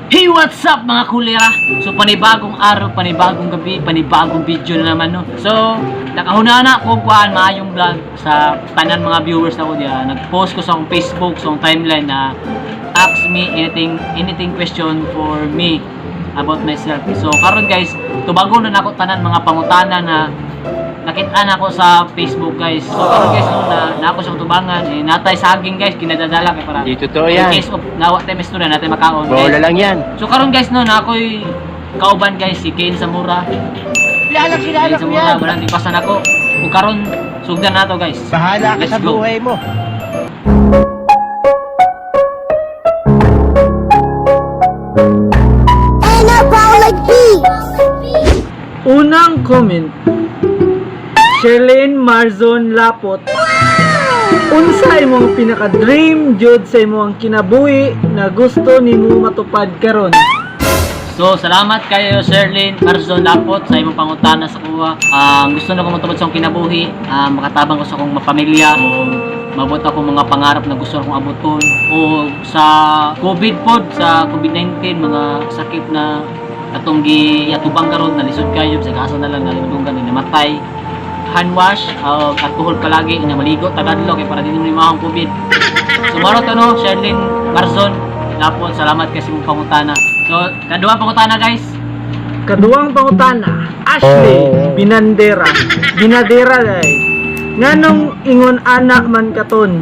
Hey, what's up, mga kulera? So panibagong araw, panibagong gabi, panibagong video na naman, no. So, nakahuna na ako kuan maayong vlog sa tanan mga viewers nako diya. Nag-post ko sa akong Facebook, sa akong timeline na ask me anything, anything question for me about myself. So karon guys, tubagon na nako tanan mga pangutana na nakita na ako sa Facebook, guys. So karon guys, no, na ako sa tubangan eh, natay saging guys, kinadadala kay para Di totoo in yan. case of nawa tayo mestura natin makaon, guys. Bola lang yan. So karon guys, no, na ako'y kauban guys si Kane Zamora. Kilala, kilala Kane ko Zamora, yan. walang ipasan ako. Ug karon sugdan nato guys. Bahala ka Let's sa go. buhay mo. And about like bees. Unang comment, Sherlyn Marzon Lapot. Unsa imong pinaka-dream jud sa imong kinabuhi na gusto nimo matupad karon? So salamat kayo, Sherlyn Marzon Lapot, sa imong pangutana sa kuha. Ang gusto na ko matupad sa akong kinabuhi, makatabang ko sa akong mapamilya o mabot ako mga pangarap na gusto akong abuton o sa COVID pod, sa COVID-19, mga sakit na atong giatubang karon nalisod kayo sa asa na lang nalindungan na namatay. Hand wash, alcohol palagi na maligo tagadlo kay para dili mo maong COVID. So maro to, no, Sherlyn Marzon Lapot, salamat kasi mong pangutana. So kaduha pangutana guys. Kaduang pangutana, Ashley Binandera. Binadera dai. Nganong ingon ana man katon?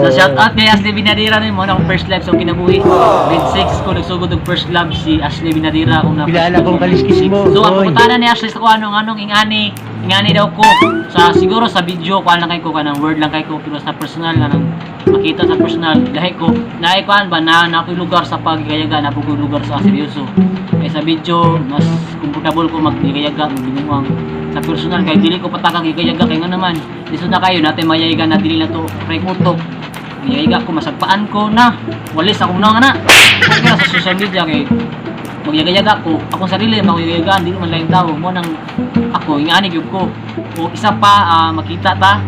So shout out kay Ashley Binadira ni mo na akong first love sa akong kinabuhi. Grade 6 ko nagsugod og first love si Ashley Binadira akong na Kilala first love kong sa kaliskis grade mo, six. So ang boy. pangutana ni Ashley sa ko anong anong ingani ingani daw ko sa siguro sa video kuan lang kay ko kanang word lang kay ko, pero sa personal kanang makita sa personal lahi ko naay kuan ba na na ako'y lugar sa paggayaga na ako'y lugar sa seryoso. Kay sa video mas komportable ko maggayaga magbinuang. Sa personal kay dili ko patakang gigayaga kay nga naman lisod na kayo natin mayayaga na dili na to rek utok. Nagyayaga ko, masagpaan ko na. Walis akong na nga na. Okay ra sa social media kay magyagayaga ko. Akong sarili, magyagayagaan, dili man lang tao. Mo nang ako, ingani gyud ko. O isa pa, makita ta.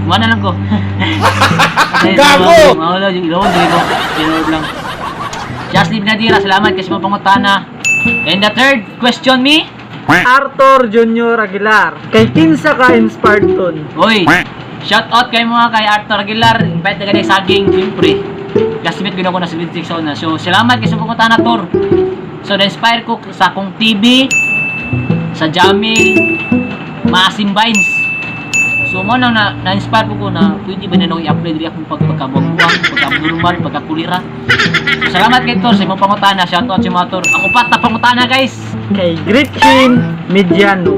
Mo na lang ko. Gago! Mawala yung ilong, dili ko. Tinawag lang. Justin Binadira, salamat kasi mo pangutana. And the third question me, Arthur Junior Aguilar. Kay kinsa ka inspired ton? Oy, shout out kay mga kay Arthur Aguilar, invite na ganay saging, siyempre. Classmate gino ko na sa grade 6 na. So, salamat kay sa pangutana, Tor. So, na-inspire ko sa akong TV, sa Jamil, Maasim Vines. So, mo nang na, na-inspire ko na pwede ba na nung i-apply diri akong pagkabuang-buang, pagka-abnormal, pagkakulira. So, salamat kay Tor sa imong pangutana. Shout out si mga Tor. Ako pa ta pangutana, guys. Kay Gretchen Mediano.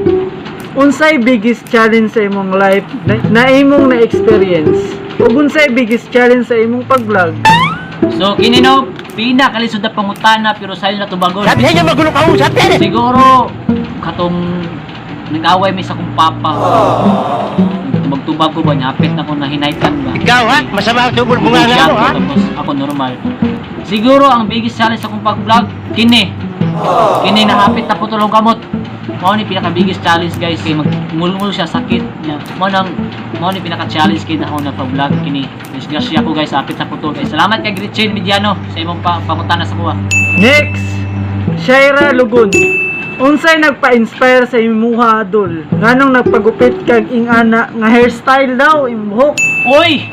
Unsay biggest challenge sa imong life na imong na-experience? Ug unsay biggest challenge sa imong pag-vlog? So, kini no, pinakalisod na pangutana pero sayo na tubagon. Sabi sa inyo, magulo ka usap yan eh. Siguro katong nag-away mi sa akong papa. Tubag-tubag ko ba, nyapit na ko na hinaytan ba. Ikaw ha, masama ang tubol bunga Siya nga mo ako, ha. tapos ako normal. Siguro ang biggest challenge sa akong pag-vlog, kini. Kini nahapit na putulong kamot. Mao ni pinaka biggest challenge guys kay magmulmul siya sakit niya. Mao ni pinaka challenge kay na ako na pag-vlog kini. Disgrasya ko guys, hapit na putol guys. Salamat kay Gretchen Mediano sa imong pangutana sa kuha. Next, Shaira Lugon. Unsay nagpa-inspire sa imuha dol? Nganong nagpagupit kag ingana nga hairstyle daw imong buhok? Uy!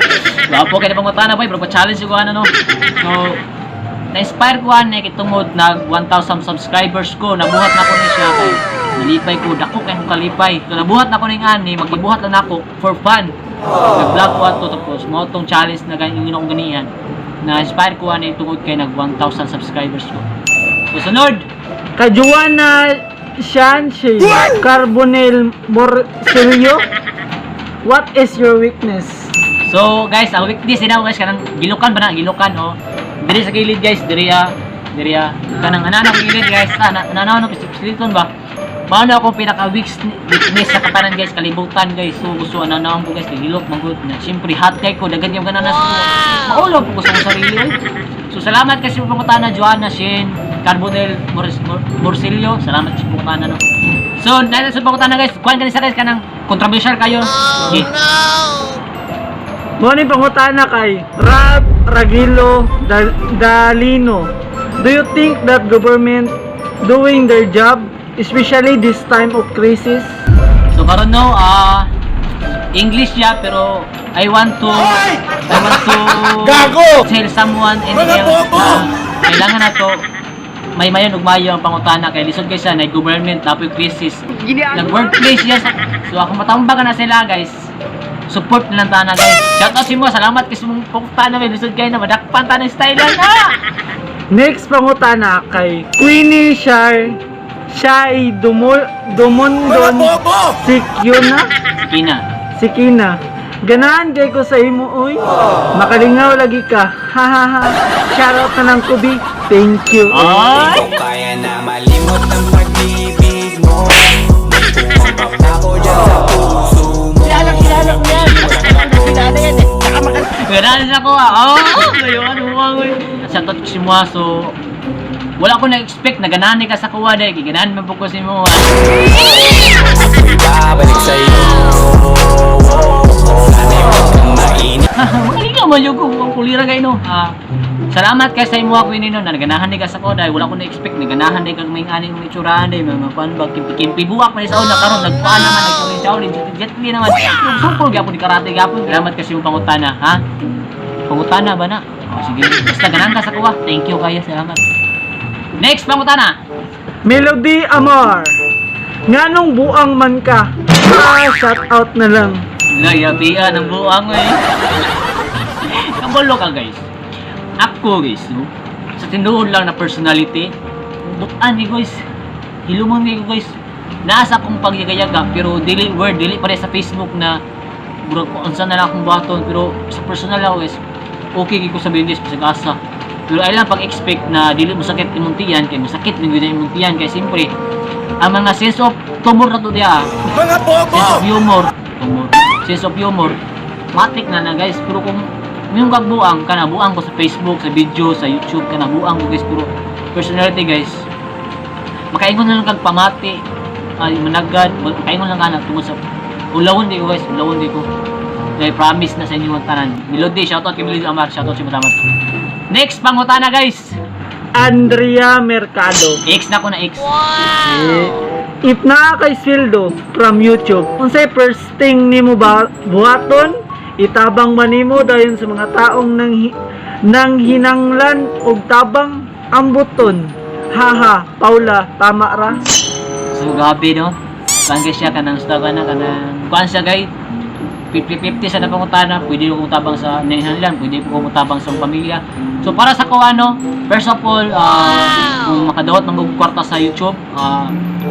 Wapo kay na pangutana boy, pero pa-challenge ko ano no. So, na-inspire ko ani kay tungod nag 1,000 subscribers ko, nabuhat na ko ni siya kay nalipay ko, dako kay akong kalipay. So nabuhat na ko ning ani, magibuhat lang nako for fun. Nag-vlog ko ato tapos mao tong challenge na ganyan akong ganihan. Na-inspire ko ani tungod kay nag 1,000 subscribers ko. So sunod, Kay Joanna Shanshi Carbonel Morcillo. What is your weakness? So guys, ang weakness nila guys kanang gilukan ba na gilukan oh. Diri sa gilid guys, diri ah. Diri ah. Kanang anana gilid guys, ana no pisiliton ba. Mao na akong pinaka weakness sa katanan guys, kalibutan guys. So gusto ana ko guys, kay gilok man gud na. Siyempre hot kay ko daghan yung gananas ko. Maulaw po ko sa akong sarili oy. So salamat kasi sa pangutana Joanna Shin Carbonel Morcillo. Salamat sa pangutana no. So, dahil sa pangutana guys, kuan kanisa guys kanang controversial kayo. Okay. Mo ni pangutana kay Rab Ragilo Dalino. Do you think that government doing their job, especially this time of crisis? So karon no, English siya pero I want to Gago! tell someone and Mga else bobo! na kailangan na to may mayon ug mayo ang pangutana kay lisod kay siya na government tapoy crisis nag workplace siya so ako matambag na sila, guys. Support na lang tana, guys. Shout out si mo, salamat kay mong pangutana. May lisod kay na madakpan ta ng style na. Next pangutana kay Queenie Shar Shai Dumol Dumondon Sikyuna. Kina. Si Kina. Ganahan kay ko sa imo oy. Makalingaw lagi ka. Ha ha ha. Shoutout na lang ko bi. Thank you. Ay. Kaya na malimot ang pag-ibig mo. May pumapap ako dyan sa puso mo. Kilala, kilala ko yan. Kilala yan eh. Saka Ganahan ako ah. Oh, ngayon, umangoy. Shout out si Mua, so wala ko na-expect na ganahan ka sa kuwa dahil ganahan man po ko si Mua. Ako'y babalik sa'yo. Sana'y huwag kang mainip. Magaling ka man yung kung kulira kayo no. Ah, salamat kay sa imo ako nino na ganahan ni ka sa kuwa dahil wala ko na-expect na ganahan ni kag may ani mong itsurahan dahil mga kuan ba kimpi-kimpi buwak man sa una karon nagkuan naman nagkuan chowlin jet li naman. Sukol gyapon ni karate gyapon. Salamat kasi yung pangutana ha. Pangutana ba na? Oh, sige, basta ganahan ka sa kuwa. Thank you kayo, salamat. Next pangutana. Melody Amar. Nganong buang man ka? Ah, shout out na lang. Layabian ang buang eh. Kabalo ka, guys. Ako guys, no? Sa tinuod lang na personality, butan ni guys. Hilumon ni guys. Nasa akong pagyagayaga pero dili word, dili pare sa Facebook na murag ko unsa na lang akong buhaton pero sa personal ako guys, okay gyud ko sa guys bisag asa. Pero ay lang pag-expect na dili mo sakit imong tiyan kay masakit man gyud ang imong tiyan kay siyempre ang mga sense of tumor na to diya. Mga bobo! Sense of humor. Humor. Sense of humor. Matik na na guys. Pero kung yung kagbuang, kanabuang ko sa Facebook, sa video, sa YouTube, kanabuang ko guys. Pero personality guys, makaingon na lang kag pamati, ay managad, makaingon lang ka na tungod sa ulawon di ko guys, ulawon di ko. Dahil promise na sa inyo ang tanan. Melody, shoutout kay Melody Amar, shoutout si Matamat. Next pangutana guys. Andrea Mercado. X na ko na X. Eh, if naa kay sweldo from YouTube, unsay first thing nimo ba buhaton? Itabang ba nimo dayon sa mga taong nang hinanglan og tabang ambuton? Haha, Paula, tama ra. So gabi no. Kuan kay siya kanang sa na kanang kuan siya gay. 50-50 sa napangutana, pwede ko tabang sa nainhanlan, pwede ko tabang sa pamilya. So para sa ko ano, first of all, kung makadawat ng og kwarta sa YouTube,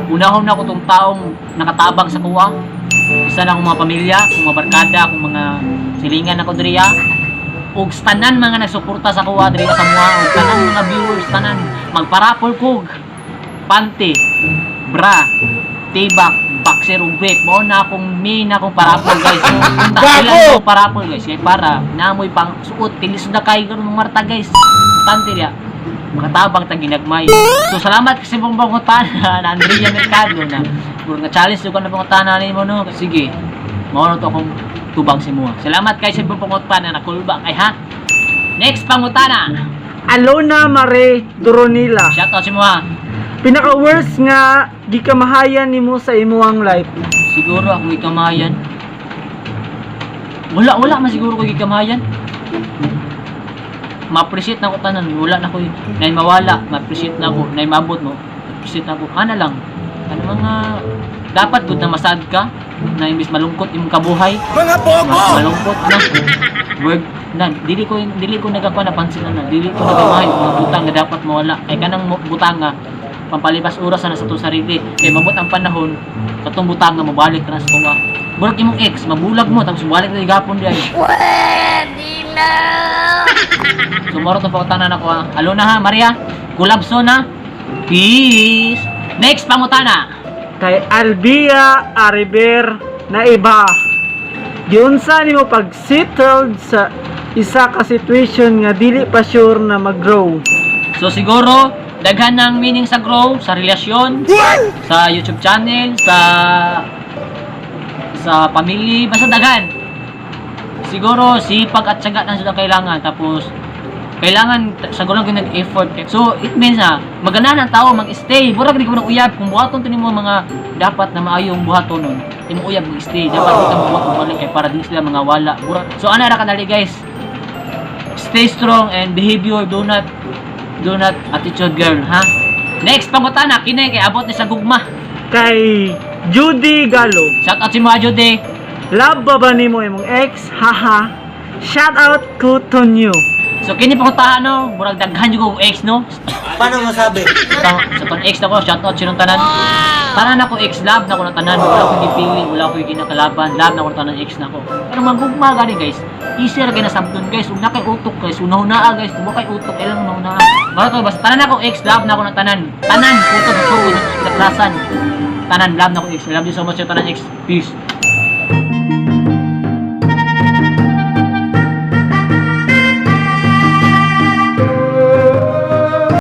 unahon na ko tong taong nakatabang sa kuwa. Isa na akong mga pamilya, akong mga barkada, akong mga silingan ako diriya. Ug tanan mga nagsuporta sa kuwa diri sa mua, ug tanan mga viewers, tanan magparapol kog panty, bra, tibak, boxer ug brief. Mao na akong main na akong parapol guys. So, Gago! ko parapol guys kay para namoy pang suot tilis na kay ganun mga marta guys. Panty diya. Makatabang ta ginagmay. So salamat kasi mong pangutana na Andrea Mercado na murag na challenge ko na pangutana nimo no. Sige. Mao na to akong tubang si mo. Salamat kay sa imong pangutana na kulba kay ha. Next pangutana. Alona Mare Duronila. Shout out si mo ha. Pinaka worst nga gikamahayan nimo sa imong life. Siguro akong gikamayan. Wala, wala man siguro ko gikamayan. Ma-appreciate na ko tanan, wala na ko nay mawala, ma-appreciate na ko, nay maabot mo. Appreciate na ko. Ana lang. Ano mga dapat gud na masad ka na imbis malungkot imong kabuhay, Mga bobo! malungkot na word na dili ko nagakuha na pansin na, na dili ko nagamahay mga butang nga dapat mawala kay kanang butang nga pampalipas oras na sa itong sarili kay mabot ang panahon katong butang nga mobalik na sa tunga. Murag imong ex mabulag mo tapos mobalik na gapon di ay. Pwede na! So moro to pangutana nako ha. Alo na ha Maria, kulabso na. Peace. Next pangutana. Kay Albia Ariber na iba. Giunsa nimo pag settled sa isa ka situation nga dili pa sure na mag-grow? So siguro daghan ng meaning sa grow, sa relasyon, sa YouTube channel, sa family, basta daghan. Siguro sipag at tiyaga lang sila kailangan tapos Kailangan sa gulang gyud nag-effort. So it means na maganahan ang tao mag-stay. Murag di ko nang uyab kung buhaton to nimo mga dapat na maayong buhaton nun. Imong uyab mag-stay. Dapat di ka buhat balik kay para di sila mga wala. Murag. So ana ra kadali, guys. Stay strong and behavior, do not attitude girl, ha. Next pangutana kini kay abot ni sa gugma. Kay Judy Galo. Shout out si mga Judy. Love ba ba nimo imong ex? Haha. Shout out ko to you. So kini pangutahan no, murag daghan jud ko ex, no. Paano masabi? Sa ton ex nako, shout out sinong tanan. Tanan ako ex, love na ko na tanan, wala ko gipili, wala ko ginakalaban, love na ko na tanan ex nako. Pero magugma gani, guys. Easy ra kay nasabton, guys, una kay utok, guys, una-unaa, guys, tuwa kay utok, ilang una-unaa. Mara to basta tanan ako ex, love na ko na tanan. Tanan, utok sugod, klasan. Tanan love na ko ex. I love you so much, tanan ex. Peace.